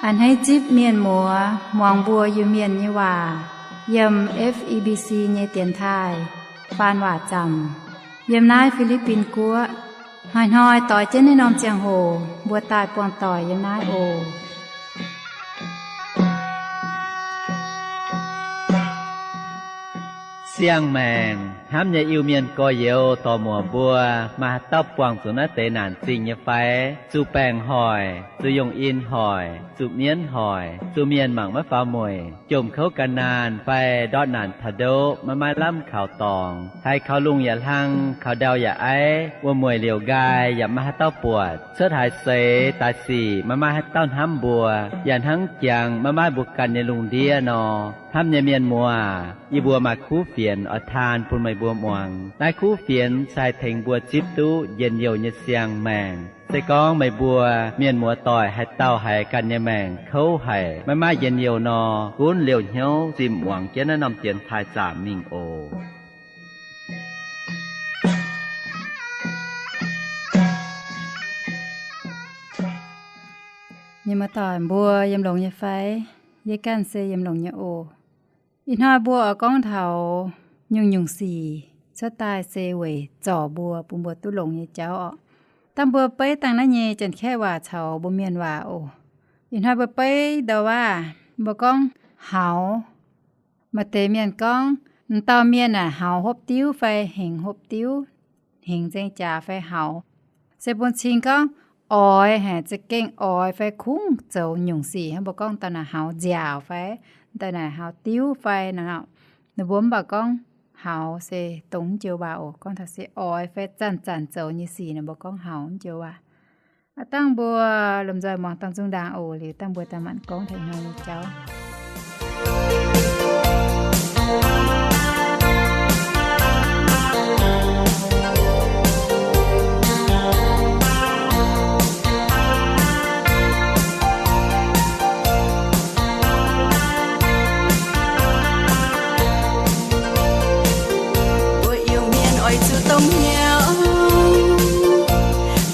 A'hneiv zipv mienh muoz muangx mbuo Iu-Mienh nyei waac yiem F E B C nyei dienx taaih faan waac zaamc yiem naaiv Fi^li^bin Guoqv. Hnoi-hnoi doix jienv naaiv norm ziangh hoc mbuo daaih buangh doic yiem naaiv oc. Siang-maengc hnamv nyei Iu-Mienh gorx-youz dorc-muoc mbuo, maaih haaix dauh buangh zuqc naaiv deix naanc zingh nyei fai? Zuqc baengc hoic, zuqc yongh in hoic, zuqc mienv hoic, zuqc mienh mangc maiv faaux mueic, jomc kouv gan naanh fai ndortv naanc taux ndoqv maiv maaih lamh kaux dorngx, haiz kaux lungh yaac hlang, kaux ndau yaac aiv, wuom-mueic liouc nqaai yaac maiv maaih haaix dauh buatc, cuotv haaix seix daaih sic maiv maaih haaix dauh hnamv mbuo, yaac hnangv jangx maiv maaih mbuo ganh nyei lungh ndiev nor. Hnamv nyei mienh muoz, yie mbuo maaih kuv fienx oix taan bun meih mbuo muangx. Naaiv kuv fienx se haih tengx mbuo zipv duqv njien-youh nyei siang-maengc. Se gorngv meih mbuo mienh muoz doic haaix dauh haiz ganh nyei maengc kouv haic, maiv maaih njien-youh nor, gunv liouh hnyouv zimh muangx jienv naaiv norm dienx taaih zaamc mingh oc. Mienh muoz doic mbuo yiem longx nyei fai? Yie ganh se yiem longx nyei oc. Ih hnoi mbuo oix gorngv taux nyungc-nyungc sic cuotv daaih se weic zorc mbuo, bun mbuo duqv longx nyei jauv orqc. Dangh mbuo beiv dangh naaiv nyei Janx-Kaeqv waac caux mbuo Mienh waac oc. Ih hnoi mbuo beiv ndau waac, mbuo gorngv hauz. Maaih deix mienh gorngv, m'dauh mienh aah, hauz hopv diuv fai hengx hopv diuv, hengx nzengc jaax fai hauz. Se bun cing gorngv oix, haic za'gengh oix fai kungx zoux nyungc sic hnangv. Mbuo gorngv dauh naaic hauz nziaauc fai, dauh naaic hauz diuv fai nor. Ninh mbuo mv baac gorngv hauz se dongh mv joux waac oc. Gorngv taux se oix fai zanc-zanc zoux nyei sic nor, mbuo gorngv hauz mv joux waac. Aav dangh mbuo lomh nzoih muangx dangh zungv ndaangc oc. Liuz dangh mbuo daaih manc gorngv taux ih hnoi nyei jauv. Mbuo Iu-Mienh oix zuqc dongh hnyouv,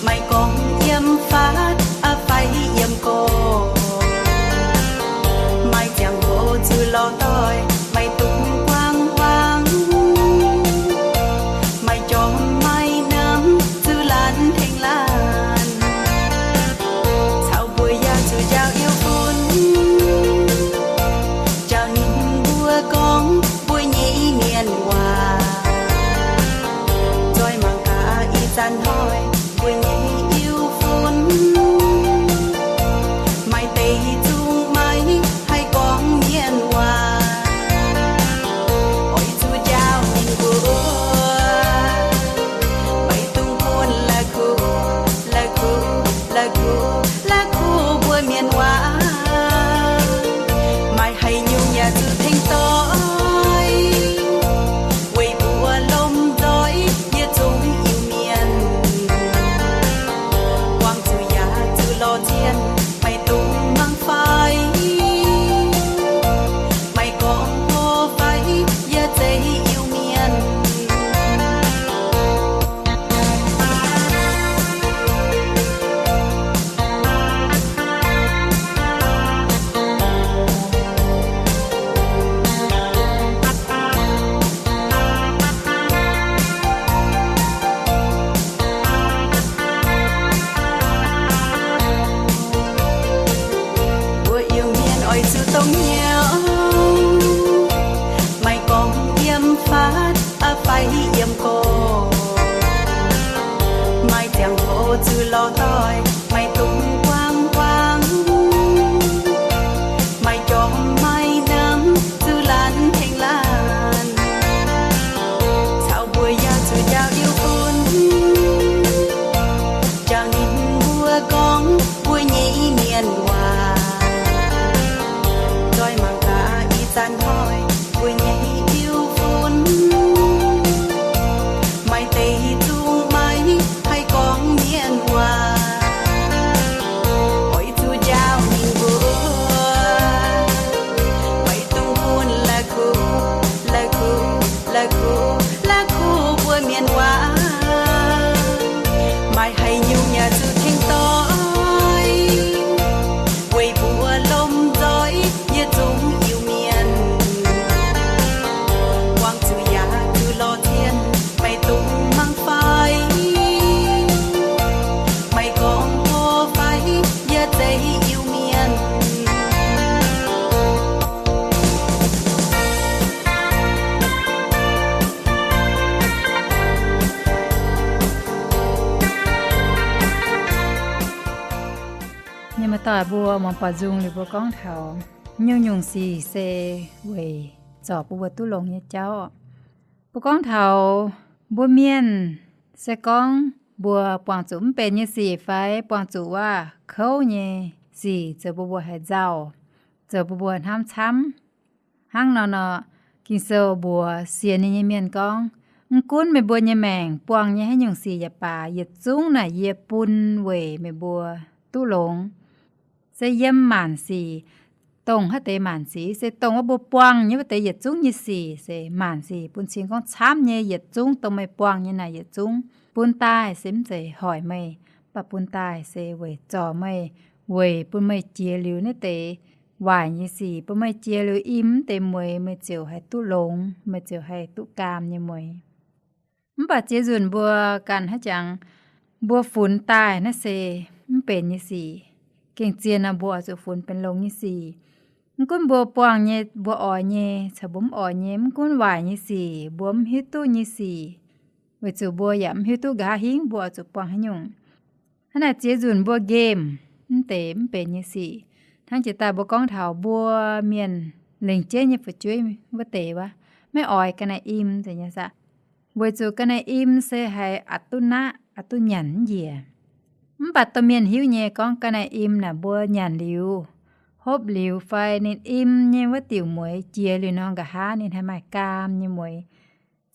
maiv gorngv yiem faatv fai yiem gorx, maaih ziangh hoc zuqc lorz doic, maiv dungx guangc huaang, maaih jorm maaih namx zuqc laanh tengx laanh, caux mbuo yaac zuqc njaaux Iu-Fun, njaaux ninh mbuo gorngv mbuo nyei mienh waac. Zoih mangc gaax ih zanc hnoi mbuo nyei Iu-Fun, maaih deix zungv maiv haih gorngv mienh waac. Oix zuqc njaaux ninh mbuo, maiv dungx bun la'kuqv, la'kuqv, la'kuqv, la'kuqv mbuo mienh waac. Maaih haaix nyungc yaac zuqc tengx doix, weic mbuo lomh nzoih yietc zungv Iu-Mienh. Guangc zuqc yaac zuqc lorz zienh, maiv dungx mangc fai, maiv gorngv hlo fai, yie zeiz Iu-Mienh. Mbuo Iu-Mienh oix zuqc dongh hnyouv, maiv gorngv yiem faatv fai yiem gorx, maaih ziangh hoc zuqc lorz doic, maiv dungx guangc huaang, maaih jorm maaih namx zuqc laanh tengx laanh, caux mbuo yaac zuqc njaaux Iu-Fun, njaaux ninh mbuo gorngv mbuo nyei mienh waac. Zoih mangc gaax ih zanc hnoi mbuo nyei Iu-Fun, maaih deix zungv maiv haih gorngv mienh waac. Doic mbuo muangx baaux nzung liuz mbuo gorngv taux nyungc-nyungc sic se weic zorc bun mbuo duqv longx nyei jauv. Mbuo gorngv taux mbuo mienh se gorngv mbuo buangh zuqc mv benx nyei sic fai buangh zuqc waac kouv nyei sic zoux bun mbuo haiz nzauh, zoux bun mbuo hnamv camv. Hnangv nor nor, Ging-Sou mbuox sienx ninh nyei mienh gorngv, mv gunv meih mbuo nyei maengc buangh nyei haaix nyungc sic yaac baac, yietc zungv naaic yie bun weic meih mbuo duqv longx. Se yiem maanc sic, dongh haaix deix maanc sic, se dongh wuov mbuo buangh nyei wuov deix yietc zungv nyei sic, se maanc sic bun cing gorngv camv nyei yietc zungv, dongh meih buangh nyei naaic yietc zungv, bun daaih se mv zeiz hoic meih, mv baac bun daaih se weic zorc meih, weic bun meih jiex liuz naaiv deix waaic nyei sic, bun meih jiex liuz im mv deix mueiz, meih ziouc haih duqv longx, meih ziouc haih duqv gaam nyei mueiz. Mv baac ziex nzunc mbuo ganh haiv jangx, mbuo funx daaih naaiv se mv benx nyei sic, gengh zien nor mbuo oix zuqc funx benx longx nyei sic. Mv gunv mbuo buangh nyei, mbuo oix nyei, caux mbuo mv oix nyei, mv gunv waaic nyei sic, mbuo mv hiuv duqv nyei sic, weic zuqc mbuo yaac mv hiuv duqv nqa'haav hingv mbuo oix zuqc buangh haaix nyungc. Hnangv naaic ziex nzunc mbuo nqemh mv deix mv benx nyei sic. Hnangv jiex daaih mbuo gorngv taux mbuo mienh lengc jeiv nyei fu'jueiv wuov deix wuov, maiv oix ga'naaiv-im nzengc nyei saah? Weic zuqc ga'naaiv-im se haiz aqc duqv naqv, aqc duqv nyanc mv njiec. Mv baac domh mienh hiuv nyei gorngv ga'naaiv-im naaic mbuo nyanc liuz, hopv liuz fai ninh im nyei wuov diuc mueiz jiex liuz nor nqa'haav ninh haih maaih gaam nyei mueiz.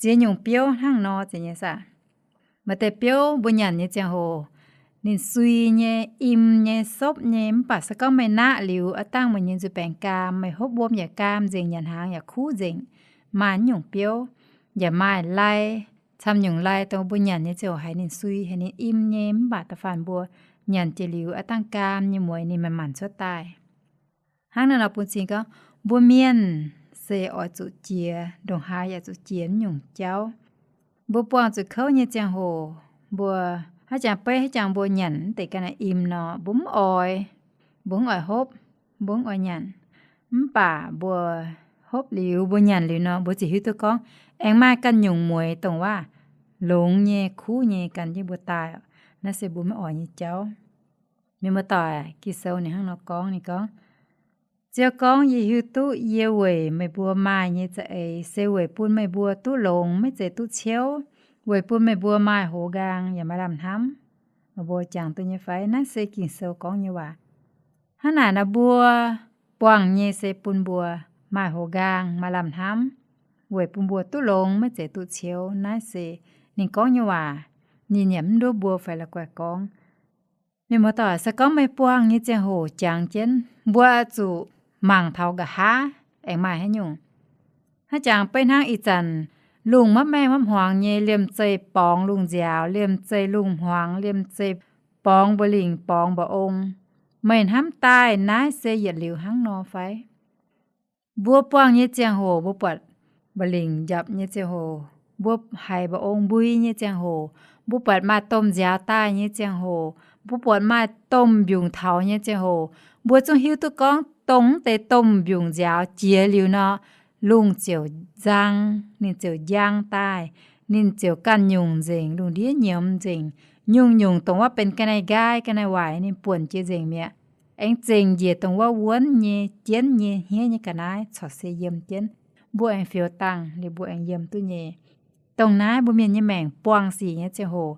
Ziex nyungc biouv hnangv nor nzengc nyei saah? Maaih deix biouv mbuo nyanc nyei ziangh hoc, ninh sui nyei, im nyei, sopv nyei, mv baac se gorngv meih naqv liuz, aav dangh meih nyei nzuih baengc gaam, meih hopv wuom yaac gaam nzengc, nyanc hnaangx yaac kuv nzengc. Maaih nyungc biouv, yaac maaih lai, camv nyungc lai dongh mbuo nyanc nyei ziouc haiz ninh sui, haiz ninh im nyei, mv baac da'faanh mbuo nyanc jiex liuz aav dangh gaam nyei mueiz ninh manc-manc cuotv daaih. Hnangv naaiv nor bun cing gorngv mbuo mienh se oix zuqc jiex ndongc haaix yaac zuqc jiex mv nyungc jauv. Mbuo buangh zuqc kouv nyei ziangh hoc, mbuo haaix jangx beiv haaix jangx mbuo nyanc mv deix ga'naaiv-im nor, mbuo mv oix, mbuo mv oix hopv, mbuo mv oix nyanc. Mv baac mbuo hopv liuz, mbuo nyanc liuz nor, mbuo ziouc hiuv duqv gorngv aengx maaih ganh nyungc mueiz dongh waac longx nyei, kuv nyei gan jienv mbuo daaih. Naaiv se mbuo maiv oix nyei jauv. Mienh muoz-doic, Ging-Sou ninh hnangv nor gorngv, ninh gorngv, Ziouv gorngv, Yie hiuv duqv yie weic meih mbuo maaih nyei za'eix se weic bun meih mbuo duqv longx, maiv zeiz duqv ciouv, weic bun meih mbuo maaih hoz nqaang yaac maaih lamh hnamv. Meih mbuo jangx duqv nyei fai? Naaiv se Ging-Sou gorngv nyei waac. Hnangv naaic nor mbuo buangh nyei se bun mbuo maaih hoz nqaang, maaih lamh hnamv, weic bun mbuo duqv longx, maiv zeiz duqv ciouv. Naaiv se ninh gorngv nyei waac. Ninh yaac mv nduov mbuo fai la'guaih gorngv. Mienh muoz-doic, se gorngv meih buangh nyei ziangh hoc jangx jienv, mbuo zuqc mangc taux nqa'haav aengx maaih haaix nyungc. Hnangv jangx beiv hnangv ih zanc lungh mapv maengh mapv hmuangx nyei, liemh zeih borngz lungh nziaaux, liemh zeih lungh hmuangx, liemh zeih borngz mba'lingc, borngz mba'ong. Meih hnamv daaih naaiv se yietc liuz hnangv nor fai? Mbuo buangh nyei ziangh hoc, mbuo buatc mba'lingc njapc nyei ziangh hoc, mbuo haiz mba'ong mbui nyei ziangh hoc, mbuo buatc maaih domh nziaaux daaih nyei ziangh hoc, mbuo buatc maaih domh mbiungc taux nyei ziangh hoc, mbuo zungv hiuv duqv gorngv dongh deix domh mbiungc nziaaux jiex liuz nor, lungh ziouc nzang, ninh ziouc njang daaih, ninh ziouc ganh nyungc nzengc, lungh ndiev nyiemz nzengc. Nyungc-nyungc dongh wuov benx ga'naaiv nqaai ga'naaiv waaic ninh buonc jiex nzengc mi'aqv. Aengx zengc njiec dongh wuov wuonv nyei, jienv nyei, hniev nyei ga'naaiv corc se yiem jienv. Mbuo aengx fioux dangh liuz mbuo aengx yiem duqv nyei. Dongh naaiv mbuo mienh nyei maengc buangh sic nyei ziangh hoc,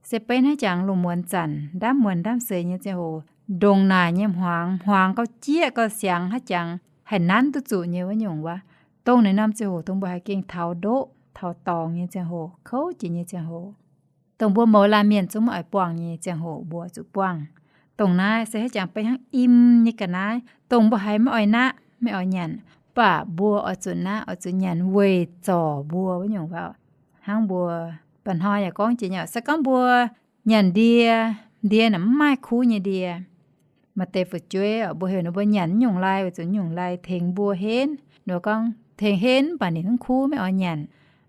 se beiv hnangv jangx lungh muonz zanc ndaamv muonz ndaamv seix nyei ziangh hoc, ndongc naaic nyei hmuangx, hmuangx gauh jieqv gauh siangx hnangv jangx haih nanv duqv zuqc nyei wuov nyungc wuov. Dongh naaiv norm ziangh hoc dongh mbuo haih gengh taux ndoqv taux dorngx nyei ziangh hoc, kouv jiex nyei ziangh hoc. Dongh mbuo mouz laanh mienh zungv maiv oix buangh nyei ziangh hoc mbuo zuqc buangh. Dongh naaiv se hnangv jangx beiv hnangv im nyei ga'naaiv, dongh mbuo haiz maiv oix naqv, maiv oix nyanc, mv baac mbuo oix zuqc naqv oix zuqc nyanc weic zorc mbuo wuov nyungc waac. Hnangv mbuo mba'hnoi yaac gorngv jiex nyei, se gorngv mbuo nyanc ndie, ndie naaic mv maaih kuv nyei ndie. Maaih deix fu'jueiv mbuo heuc ninh mbuo nyanc nyungc lai weic zuqc nyungc lai tengx mbuo henv, ninh mbuo gorngv tengx henv mv baac ninh mv kuv, maiv oix nyanc.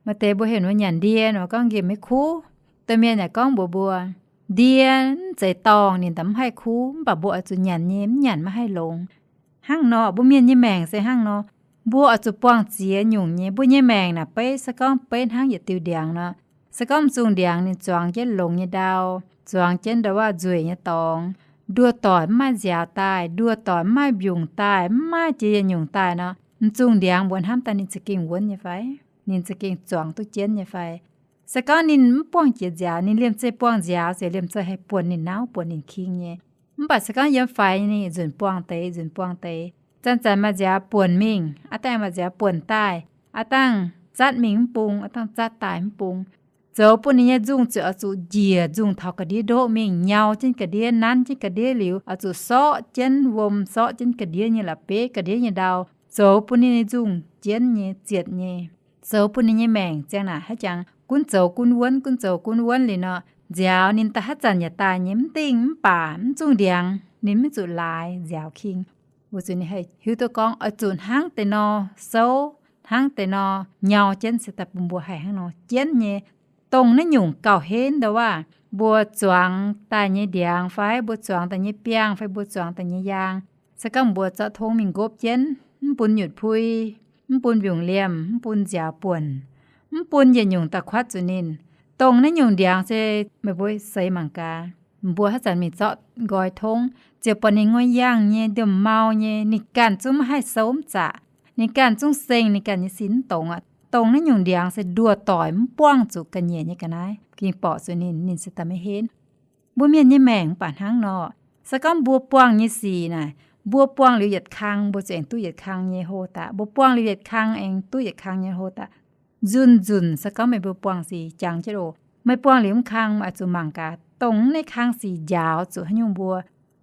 Maaih deix mbuo heuc ninh mbuo nyanc ndie, ninh mbuo gorngv nqemh maiv kuv. Domh mienh yaac gorngv mbuox mbuo, ndie mv zeiz dorngh, ninh daaih mv haih kuv, mv baac mbuo oix zuqc nyanc nyei, mv nyanc maiv haih longx. Hnangv nor mbuo mienh nyei maengc se hnangv nor. Mbuo oix zuqc buangh ziex nyungc nyei. Mbuo nyei maengc naaic beiv se gorngv beiv hnangv yietc diuh ndiangx nor. Se gorngv m'zungh ndiangx ninh zuangx jienv longx nyei ndau, zuangx jienv ndau wuov nzueic nyei dorngx, nduov doic mv maaih nziaaux daaih, nduov doic mv maaih mbiungc daaih, mv maaih jiex yietc nyungc daaih nor, m'zungh ndiangx mbuo hnamv daaih ninh za'gengh wuonv nyei fai? Ninh za'gengh zuangx duqv jienv nyei fai? Se gorngv ninh mv buangh jiex nziaaux, ninh liemh zeih buangh nziaaux ziouc liemh zeih haih buonc ninh nauv buonc ninh king nyei. Mv baac se gorngv yiem faix ninh nzunc buangh deix, nzunc buangh deix, zanc-zanc maaih nziaaux buonc mingh, aav dangh maaih nziaaux buonc daaih, aav dangh zatv mingh mv bung, aav dangh zatv daaih mv bung. Zoux bun ninh nyei nzungh ziouc oix zuqc njiec nzungh taux ga'ndiev ndoqv mingh, nyau jienv ga'ndiev, nanv jienv ga'ndiev liuz, oix zuqc sorqv jienv wuom, sorqv jienv ga'ndiev nyei la'bieiv, ga'ndiev nyei ndau, zoux bun ninh nyei nzungh jienv nyei, zietc nyei. Zoux bun ninh nyei maengc ziang naaic haiz jangx gunv zoux gunv wuonv, gunv zoux gunv wuonv liuz nor, nziaaux ninh daaih haaix zanc yaac daaih nyei, mv dingh mv baac mv zungh ndiangx ninh maiv zuqc laaix nziaaux king. Weic zuqc ninh haih hiuv duqv gorngv oix zuqc hnangv deix nor souv, hnangv deix nor nyau jienv se daaih bun mbuo haih hnangv nor jienv nyei. Dongh naaiv nyungc gauh henv ndau waac, mbuo zuangx daaih nyei ndiangx fai mbuo zuangx daaih nyei biangh fai mbuo zuangx daaih nyei yaang, se gorngv mbuo zorqv tong mingh nqopv jienv, mv bun nyutc pui, mv bun mbiungc liemh, mv bun nziaaux buonc, mv bun yietc nyungc daaih kuatv zuqc ninh, dongh naaiv nyungc ndiangx se meih mbuo seix mangc gaax. Mbuo haaix zanc mingh zorqv nqoi tong, ziouc buatc ninh nqoi yangh nyei, ndiemh mau nyei, ninh ganh zungv maiv haih souv mv zaqc, ninh ganh zungv seng ninh ganh nyei sin mv dongz aqv. Dongh naaiv nyungc ndiangx se nduov doic mv buangh zuqc ga'nyiec nyei ga'naaiv ging borqc zuqc ninh, ninh se daaih maiv henv. Mbuo mienh nyei maengc mv baac hnangv nor. Se gorngv mbuo buangh nyei sic naaic, mbuo buangh liuz yietc kang mbuo zuqc aengx duqv yietc kang nyei hlo daqv, mbuo buangh liuz yietc kang aengx duqv yietc kang nyei hlo daqv. Nzunc-nzunc se gorngv meih mbuo buangh sic jangx jienv oc, meih buangh liuz mv kang meih oix zuqc mangc gaax dongh naaiv kang sic njaaux zuqc haaix nyungc mbuo,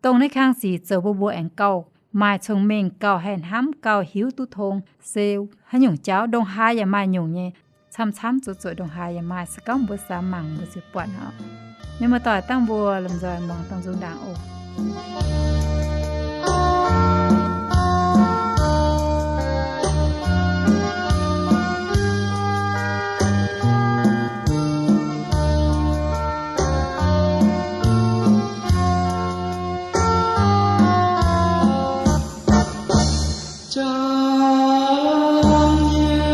dongh naaiv kang sic zoux bun mbuo aengx gauh maaih cong-mengh, gauh haih hnamv, gauh hiuv duqv tong, se haaix nyungc jauv ndongc haaix yaac maaih nyungc nyei. Camv-camv zuqc zoux ndongc haaix yaac maaih, se gorngv mbuo samx mangc mbuo ziouc buatc oc. Mienh muoz-doic, dangh mbuo lomh nzoih muangx dongh nzung ndaangc oc. Jomc nyei,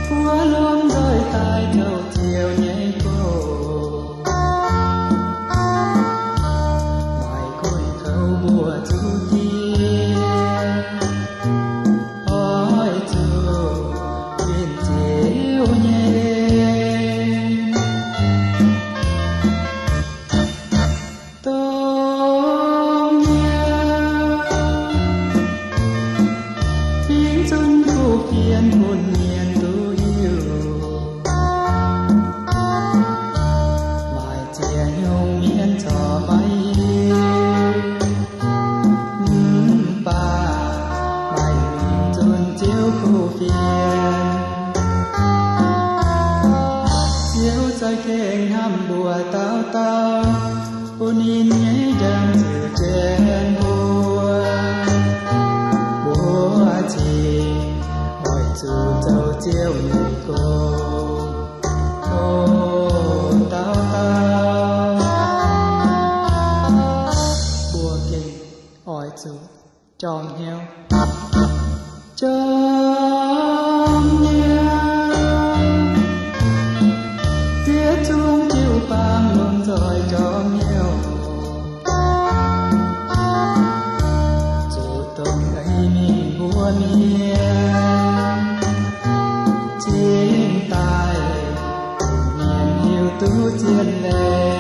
buov lomh nzoih daaih douc Ziouv nyei gox, maaih gunv kouv mbuo zuqc diev, oix zuqc winh Ziouv nyei. Dongh nyei, fingx zunv kuv fienx bun mienh duqv hiuv, maaih ziex nyungc mienh corc maiv hiuv, mv baac maaih mienh zunv Ziouv kuv fienx. Ziouv za'gengh hnamv mbuo dauh dauh, bun ninh nyei njang ziouc janx mbuo. Mbuo cingx oix zuqc zoux Ziouv nyei gong. O, dauh dauh, mbuo gengh oix zuqc jorm hnyouv. Jorm hnyouv, fiev zungv jiu-baang lomh nzoih jorm hnyouv, zuqc dongh ei mingh mbuo mienh cingx daaih bun mienh hiuv duqv zien leiz.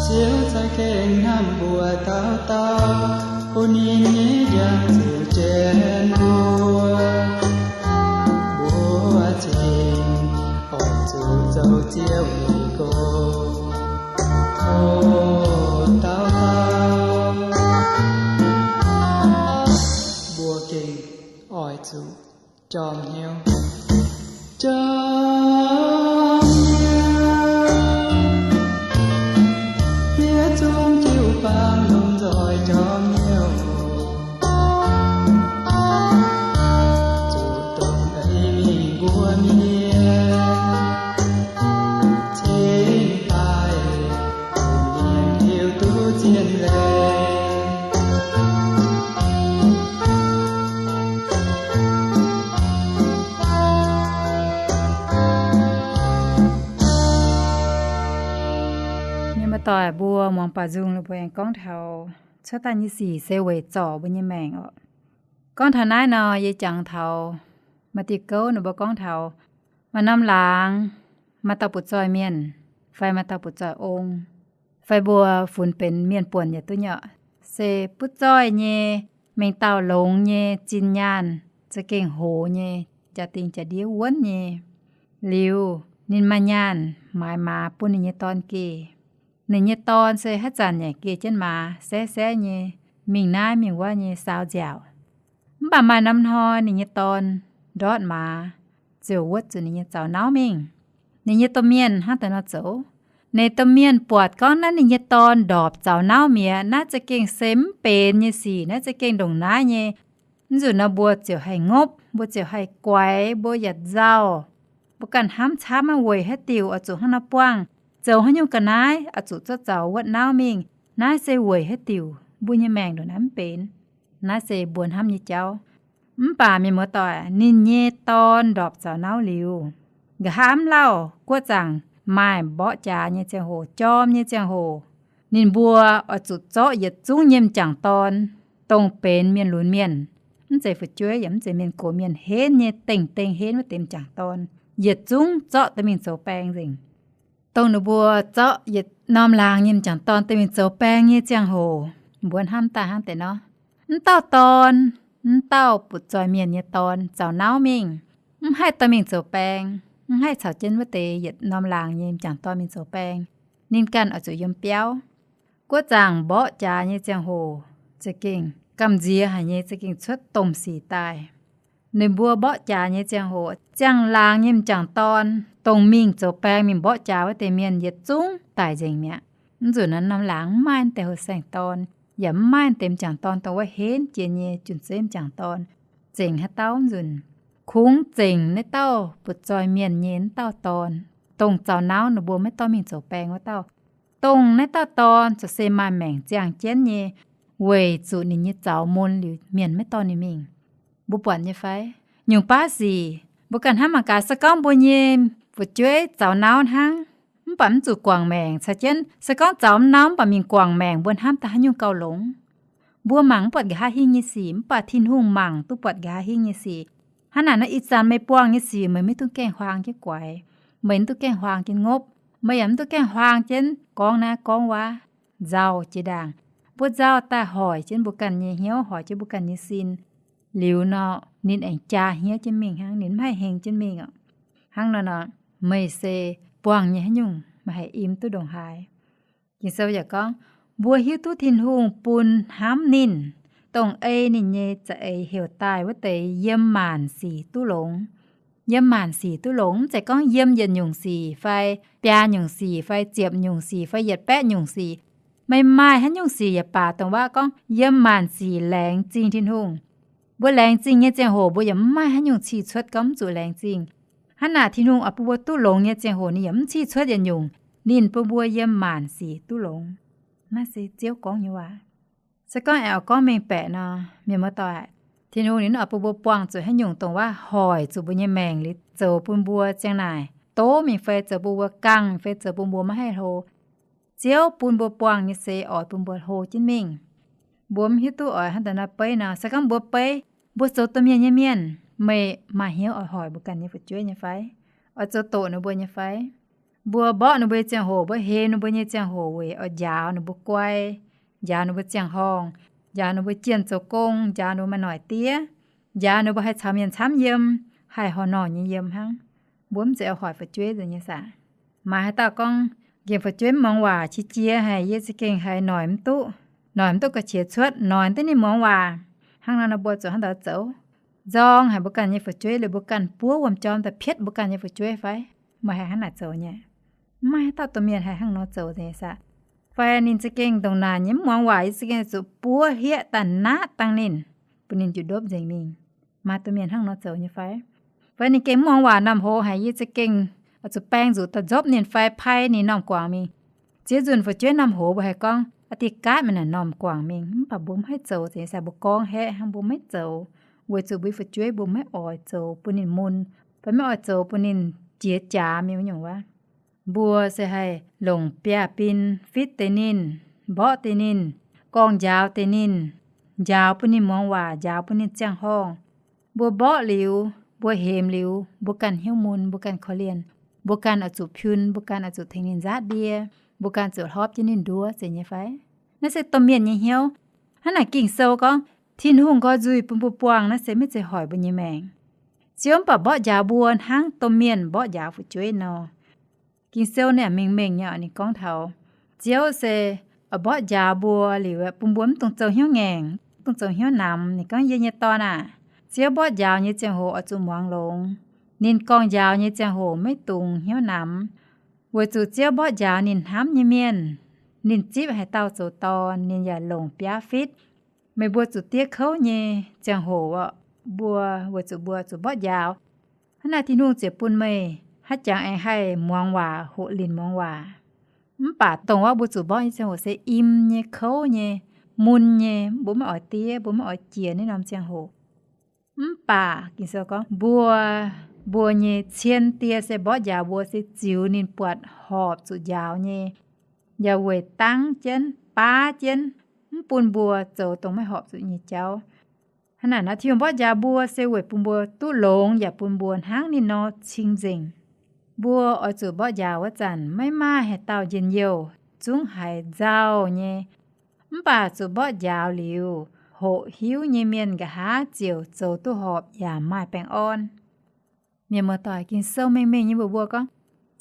Ziouv za'gengh hnamv mbuo dauh dauh, bun ninh nyei njang ziouc janx mbuo. Mbuo cingx oix zuqc zoux Ziouv nyei gong. O, dauh dauh, mbuo gengh oix zuqc jorm hnyouv. Jorm hnyouv, fiev Mbuo muangx baaux nzung, mbuo aengx gorngv taux cuotv daaih nyei sic se weic zorc mbuo nyei maengc oc. Gorngv taux naaiv nor, yie jangx taux maaih diuh gouv ninh mbuo gorngv taux maaih norm laangz maaih dauh butv-zoih mienh fai maaih dauh butv-zoih ong, fai mbuo funx benx mienh buonc yaac duqv nyei, se butv-zoih nyei, mengh dauh longx nyei, zinh nyaanh za'gengh hoz nyei, jaa-dingh jaa-ndiev wuonv nyei. Liuz ninh maaih nyaanh maaiz maaz bun ninh nyei dorn geh. Ninh nyei dorn se haaix zanc yaac geh jienv maaz saev-saev nyei, mingh naaiv mingh wuov nyei saau nziaauc. Mv baac maaih norm hnoi ninh nyei dorn ndortv maaz ziouc wuotv zuqc ninh nyei zaux nauv mingh. Ninh nyei domh mienh hnangv daaih nor zoux. Ninh domh mienh buatc gorngv naaiv ninh nyei dorn ndorpc zaux nauv mi'aqv. Naaiv za'gengh se mv benx nyei sic, naaiv za'gengh ndongc naaiv nyei. Mv nzunc nor mbuo ziouc haih ngopv, mbuo ziouc haih guaix, mbuo yaac nzauh. Mbuo ganh hnamv camv, weic haaix diuc oix zuqc hnangv nor buangh? Zoux haaix nyungc ga'naaiv oix zuqc zorqv zaux wuotv nauv mingh? Naaiv se weic haaix diuc mbuo nyei maengc ndongc naaiv mv benx? Naaiv se mbuo hnamv nyei jauv. Mv baac mienh muoz-doic, ninh nyei dorn ndorpc zaux nauv liuz, nqa'haav mv lauh guoqv zaangc maaih mborqv jaax nyei ziangh hoc, jorm nyei ziangh hoc, ninh mbuo oix zuqc zorqv yietc zungv nyei m'jangc dorn, dongh benx mienh lunx mienh, mv zeiz fu'jueiv yaac mv zeiz mienh gox mienh, henv nyei, dengh dengh henv wuov deix m'jangc dorn, yietc zungv zorqv dorh mingh zoux baeng nzengc. Dongh ninh mbuo zorqv yietc norm laangz nyei m'jangc dorn dorh mingh zoux baeng nyei ziangh hoc, mbuo hnamv daaih hnangv deix nor. Mv dauh dorn, mv dauh butv-zoih mienh nyei dorn zaux nauv mingh, mv haih dorh mingh zoux baeng, mv haih caux jienv wuov deix yietc norm laangz nyei m'jangc dorn mingh zoux baeng. Ninh ganh oix zuqc yiem biauv. Guoqv zaangc mborqv jaax nyei ziangh hoc, za'gengh gamh nziex haic nyei, za'gengh cuotv domh sic daaih. Ninh mbuo mborqv jaax nyei ziangh hoc, ziangh laangz nyei m'jangc dorn, dongh mingh zoux baeng mingh mborqv jaax wuov deix mienh yietc zungv daic nzengc mi'aqv. Mv nzunc naaiv norm laangz mv maaih deix houx-saeng dorn, yaac mv maaih deix m'jangc dorn dongh wuov henv jiex nyei jun-zeiv m'jangc dorn. Zengc haaix dauh nzunc? Kungx zengc naaiv dauh butv-zoih mienh nyei naaiv dauh dorn, dongh zaux nauv ninh mbuo maiv dorh mingh zoux baeng wuov dauh. Dongh naaiv dauh dorn corc se maaih maengc ziangh jienv nyei, weic zuqc ninh nyei zaux mun liuz mienh maiv dorh ninh mingh. Mbuo buatc nyei fai? Nyungc baav sic mbuo ganh hnamv mangc gaax, se gorngv mbuo nyei fu'jueiv zaux nauv hnangv, mv baac mv zuqc guangc maengc caux jienv, se gorngv zaux mv nauv mv baac mingh guangc maengc, mbuo hnamv daaih haaix nyungc gauh longx? Mbuo mangc mv buatc nqa'haav hingh nyei sic, mv baac Tin-Hungh mangc duqv buatc nqa'haav hingh nyei sic. Hnangv naaic nor, ih zanc meih buangh nyei sic meih maiv dungx gaengh huaang jienv guaix, meih mv dungx gaengh huaang jienv ngopv, meih yaac mv dungx gaengh huaang jienv gorngv naaiv gorngv wuov, nzauh jiex ndaangc. Mbuo nzauh daaih hoic jienv mbuo ganh nyei hnyouv, hoic jienv mbuo ganh nyei sin. Liuz nor, ninh aengx jaa hnyouv jienv mingh hnangv, ninh mv haih heng jienv mingh oc. Hnangv nor nor, meih se buangh nyei haaix nyungc meih haih im duqv ndongc haaix? Ging-Sou yaac gorngv, mbuo hiuv duqv Tin-Hungh bun hnamv ninh, dongh ei ninh nyei za'eix heuc daaih wuov deix yiem maanc sic duqv longx. Yiem maanc sic duqv longx, mv zeiz gorngv yiem yietc nyungc sic fai biaa nyungc sic fai ziepc nyungc sic fai yietc baeqv nyungc sic. Meih maaih haaix nyungc sic yaac baac, dongh waac gorngv yiem maanc sic laengz zingh Tin-Hungh. Mbuo laengz zingh nyei ziangh hoc mbuo yaac mv maaih haaix nyungc cih cuotv gorngv mv zuqc laengz zingh. Hnangv naaic Tin-Hungh oix bun mbuo duqv longx nyei ziangh hoc ninh yaac mv cih cuotv yietc nyungc. Ninh bun mbuo yiem maanc sic duqv longx. Naaiv se Ziouv gorngv nyei waac. Se gorngv aengx oix gorngv mengh baeqc nor, mienh muoz-doic, Tin-Hungh ninh oix bun mbuo buangh zuqc haaix nyungc dongh waac hoic zuqc mbuo nyei maengc liuz zoux bun mbuo ziang naaic doqv mingh fai zoux bun mbuo gangh fai zoux bun mbuo maiv haih hlo. Ziouv bun mbuo buangh nyei se oix bun mbuo hlo jienv mingh. Mbuo mv hiuv duqv oix hnangv daaih nor beiv nor, se gorngv mbuo beiv, mbuo zoux domh mienh nyei mienh, meih maaih hnyouv oix hoic mbuo ganh nyei fu'jueiv nyei fai? Oix zoux doqc ninh mbuo nyei fai? Mbuo mborqv ninh mbuo nyei ziangh hoc, mbuo hemx ninh mbuo nyei ziangh hoc weic oix njaaux ninh mbuo guai, njaaux ninh mbuo ziangh horngh, njaaux ninh mbuo jienh zoux gong, njaaux ninh mbuo maaih noic diev, njaaux ninh mbuo haih caux mienh camv yiem, haih horh norh nyei yiem hnangv. Mbuo mv zeiz oix hoic fu'jueiv nzengc nyei saah? Maaih haaix dauh gorngv, nqemh fu'jueiv mv muangx waac, qiex jiez haic, yie za'gengh haiz noic mv duqv, noic mv duqv ga'qiex cuotv, noic duqv ninh muangx waac. Hnangv nor nor mbuo zuqc hnangv nor zoux. Nzorng haic mbuo ganh nyei fu'jueiv, liuz mbuo ganh buov wuom-jorm daaih pietv mbuo ganh nyei fu'jueiv fai? Meih haih hnangv naaic zoux nyei? Mv maaih haaix dauh domh mienh haih hnangv nor zoux nyei saah? Fai ninh za'gengh ndongc naaic nyei mv muangx waac, yie za'gengh zuqc buov hieqv daaih naatv dangh ninh, bun ninh njiec ndopv nzengc mingh. Maaih domh mienh hnangv nor zoux nyei fai? Fai ninh gengh mv muangx waac, naamh hoz haic, yie za'gengh oix zuqc baeng nzuqc daaih nzopv ninh fai pai ninh normh guangc mingh. Ziex nzunc fu'jueiv naamh hoz mbuo haih gorngv, aa, diuh gaatv meih naaic normh guangc mingh, mv baac mbuo mv haih zoux, za'gengh mbuo gorngv haeqv hnangv, mbuo maiv zoux, weic zuqc mbuo nyei fu'jueiv mbuo maiv oix zoux bun ninh mun, fai maiv oix zoux bun ninh jiex jaax mingh wuov nyungc waac. Mbuo se haih longc biaav-bin fitv deix ninh, mborqv deix ninh, gorngv njaaux deix ninh, njaaux bun ninh muangx waac, njaaux bun ninh ziangh horngh. Mbuo mborqv liuz, mbuo hemx liuz, mbuo ganh hnyouv mun, mbuo ganh korv-lienh, mbuo ganh oix zuqc piun, mbuo ganh oix zuqc tengx ninh nzaatv ndie, mbuo ganh zuqc hlorpv jienv ninh nduov, zeiz nyei fai? Naaiv se domh mienh nyei hnyouv. Hnangv naaic Ging-Sou gorngv, Tin-Hungh nqoi nzuih bun mbuo buangh, naaiv se maiv zeiz hoic mbuo nyei maengc. Ziouv mv baac mborqv njaaux mbuo hnangv domh mienh mborqv njaaux fu'jueiv nor. Ging-Sou ninh mengh mengh nyei, ninh gorngv taux Ziouv se mborqv njaaux mbuo liuz bun mbuo mv dungx zoux hnyouv ngaengc, mv dungx zoux hnyouv namx. Ninh gorngv, Yie nyei dorn aah! Ziouv mborqv njaaux nyei ziangh hoc oix zuqc muangx longx. Ninh gorngv njaaux nyei ziangh hoc maiv dungx hnyouv namx, weic zuqc Ziouv mborqv njaaux ninh hnamv nyei mienh. Ninh zipv haaix dauh zoux dorn, ninh yaac longc biaav fitv. Meih mbuo zuqc diev kouv nyei ziangh hoc, mbuo, weic zuqc mbuo zuqc mborqv njaaux. Hnangv naaic Tin-Hungh ziouc bun meih haaix jangx aengx haih muangx waac, hoqc linc muangx waac. Mv baac dongh wuov mbuo zuqc mborqv nyei ziangh hoc se im nyei, kouv nyei, mun nyei, mbuo maiv oix diev, mbuo maiv oix jiex naaiv norm ziangh hoc. Mv baac Ging-Sou gorngv mbuo, mbuo nyei cien die se mborqv njaaux mbuo se ziux ninh buatc horpc zuqc njaaux nyei, yaac weic dangv jienv, baav jienv, mv bun mbuo zoux dongh maiv horpc zuqc nyei jauv. Hnangv naaic nor, Tin-Hungh mborqv njaaux mbuo se weic bun mbuo duqv longx yaac bun mbuo hnangv ninh nor cing-nzengc. Mbuo oix zuqc mborqv njaaux wuov zanc maiv maaih haaix dauh njien-youh, zungv haiz nzauh nyei. Mv baac zuqc mborqv njaaux liuz, hoqc hiuv nyei mienh nqa'haav ziouc zoux duqv horpc yaac maaih baengh orn. Mienh muoz-doic, Ging-Sou mengh mengh nyei mbuox mbuo gorngv,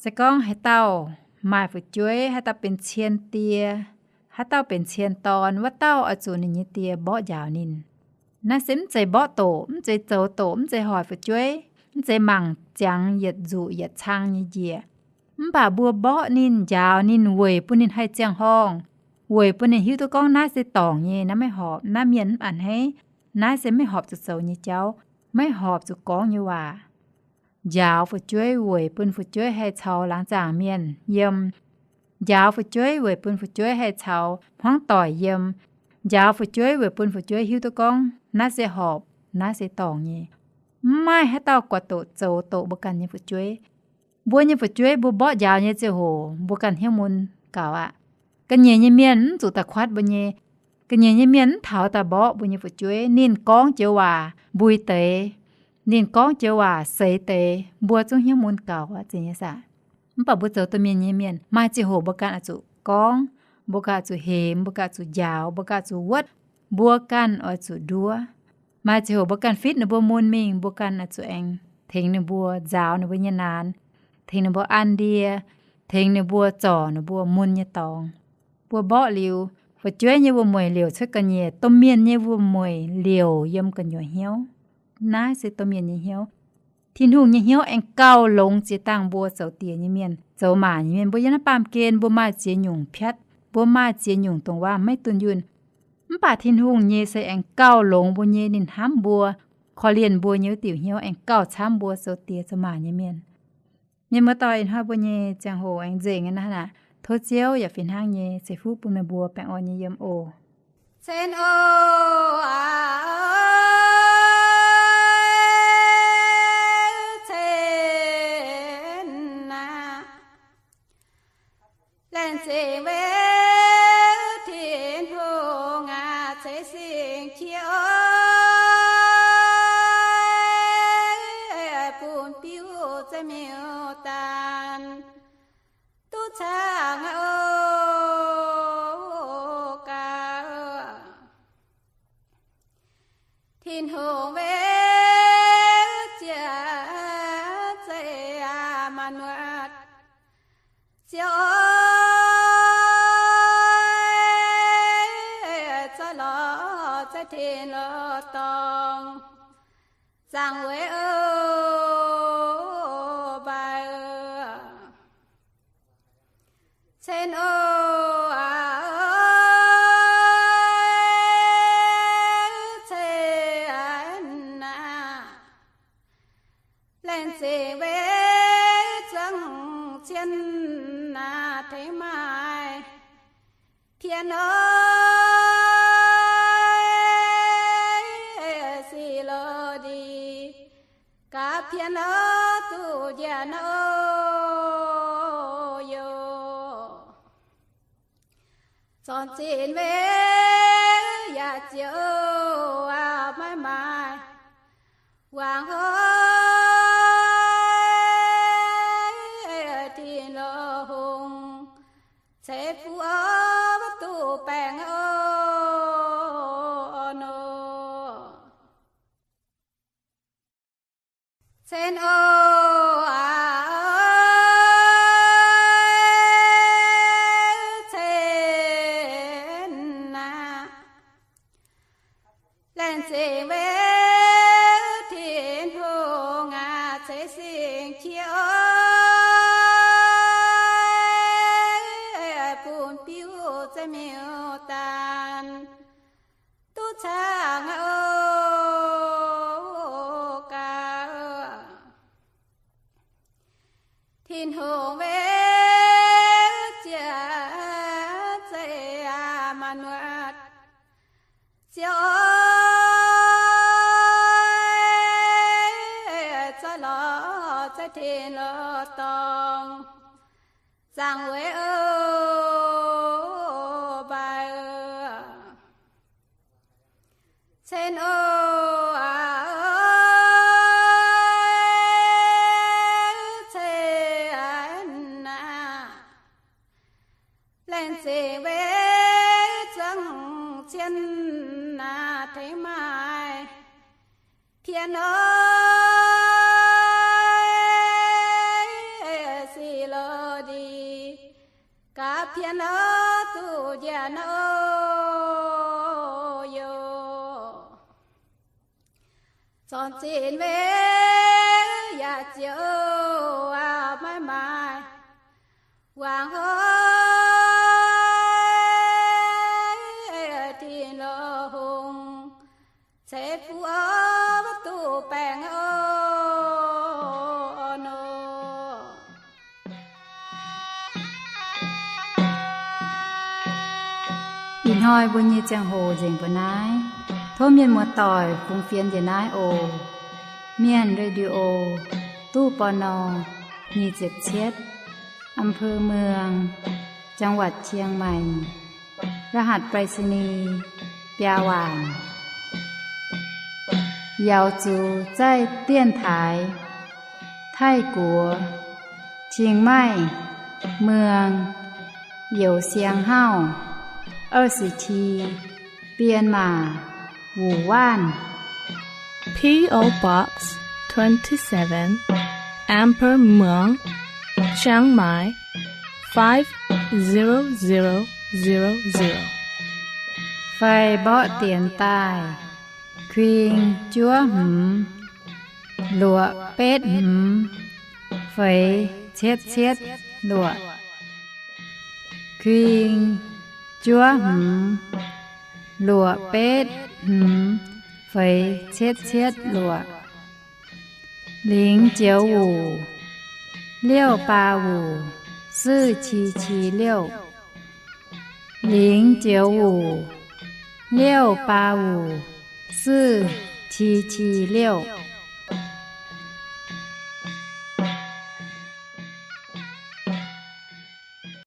se gorngv haaix dauh maaih fu'jueiv, haaix dauh benx cien die, haaix dauh benx cien dorn, wuov dauh oix zuqc ninh nyei die mborqv njaaux ninh. Naaiv se mv zeiz mborqv doqc, mv zeiz zoux doqc, mv zeiz hoic fu'jueiv, mv zeiz mangc ziangx yietc nzuqc yietc cang nyei njiec. Mv baac mbuo mborqv ninh, njaaux ninh weic bun ninh haih ziangh horngh, weic bun ninh hiuv duqv gorngv naaiv se dorngc nyei, naaiv maiv horpc, naaiv mienh mv a'hneiv, naaiv se maiv horpc zuqc zoux nyei jauv, maiv horpc zuqc gorngv nyei waac. Njaaux fu'jueiv weic bun fu'jueiv haih caux laangz zaangc mienh yiem. Njaaux fu'jueiv weic bun fu'jueiv haih caux hmuangv doic yiem. Njaaux fu'jueiv weic bun fu'jueiv hiuv duqv gorngv naaiv se horpc, naaiv se dorngc nyei. Mv maaih haaix dauh guatc doqc zoux doqc mbuo ganh nyei fu'jueiv. Mbuo nyei fu'jueiv mbuo mborqv njaaux nyei ziangh hoc mbuo ganh hnyouv mun gaux aqv. Ga'nyiec nyei mienh mv zuqc da'kuatv mbuo nyei. Ga'nyiec nyei mienh mv taux daaih mborqv mbuo nyei fu'jueiv. Ninh gorngv joux waac mbui deix, ninh gorngv joux waac seix deix, mbuo zungv hnyouv mun gaux aqv, zeiz nyei saah? Mv baac mbuo zoux domh mienh nyei mienh, maaih ziangh hoc mbuo ganh oix zuqc gorngv, mbuo ganh oix zuqc hemx, mbuo ganh oix zuqc njaaux, mbuo ganh oix zuqc wuotv, mbuo ganh oix zuqc nduov. Maaih ziangh hoc mbuo ganh fitv ninh mbuo mun mingh, mbuo ganh oix zuqc aengx tengx ninh mbuo nzaaux ninh mbuo nyei naanx, tengx ninh mbuo an ndie, tengx ninh mbuo zorc ninh mbuo mun nyei dorngx. Mbuo mborqv liuz, fu'jueiv nyei wuom-mueic liouc cuotv ga'nyiec, domh mienh nyei wuom-mueic liouc yiem gu'nyuoz hnyouv. Naaiv se domh mienh nyei hnyouv. Tin-Hungh nyei hnyouv aengx gauh longx ziex dangh mbuo zoux diex nyei mienh, zoux maac nyei mienh. Mbuo yiem naaiv baamh gen mbuo maaih ziex nyungc piatv, mbuo maaih ziex nyungc dongh waac maiv dunh yunh. Mv baac Tin-Hungh nyei se aengx gauh longx mbuo nyei, ninh hnamv mbuo, korv-lienh mbuo nyei wuov diuc hnyouv aengx gauh camv mbuo zoux diex zoux maac nyei mienh. Mienh muoz-doic, ih hnoi mbuo nyei ziangh hoc aengx nzengc aqv naaiv. Tov Ziouv yaac fih hnangv nyei ceix fuqv bun meih mbuo baengh orn nyei yiem oc. Cen oc, cen aqv. Laengz zingh weic Tin-Hungh aac, ceix sing qiex oix bun biuv za'miuc daanh duqv cangv oc gaax. Tin-Hungh weic ziec zeiv aac, maanc muotc Ziouv oix, zorqv lorz za'gengh lorz dorngx, zaangc weic oc mbaih. Cen oc, cen aqv. Laengz zingh weic zuangx cien aac, tengx maaih pien oc, sic loz ndih gaax pien oc, duqv njiec oc. Zornc zinc we yaac ziouc maiv maaih wangc hnoi. Tin-Hungh ceix fuqv duqv baengh orn nor. Cen oc, cen aac, laengz zingh weic Tin-Hungh aac, ceix singx qiex oix, bun biuv zeiv miuc-daanh duqv caangh oc gaax. Tin-Hungh weic ziex zeiv aac, maanc muotc ziouc oix, zaaix lorz zaaix tin lorz dorngx, zaangc weic oc mbaaix. Cen oc, cen aac, laengz zingh weic zuangx cien aac, tengx maaih pien oix, sic lo ndih gaax pien oix duqv njiec nor yoc. Zornc zinc weic yaac ziouc maiv maaih wangc hnoi. Tin-Hungh ceix fuqv duqv baengh orn nor. Ih hnoi mbuo nyei ziangh hoc nzengc mbuo naaiv. Tov mienh muoz-doic fungx fienx njiec naaiv oc. Mienh Radio, ตู้ ปณ. nyic ziepc cietv, อำเภอเมือง จังหวัดเชียงใหม่ รหัสไปรษณีย์ biaa waanc. Yaux zuqc zaih dienx taaix Taiv-Guoqv, Chiang Mai, Mueang, Youz Siang Hauv, 二十七, Bienmaa, Wuh Waanv. P O Box twenty-seven, อำเภอเมือง Chiang Mai, five zero zero zero zero. Fai mborqv dienx daaih, kuing juov hmz, luoqc betv hmz, feix cietv cietv luoqc. Kuing juov hmz, luoqc betv hmz, feix cietv cietv luoqc. 零九五, 六八五, 四七七六. 零九五, 六八五, 四七七六.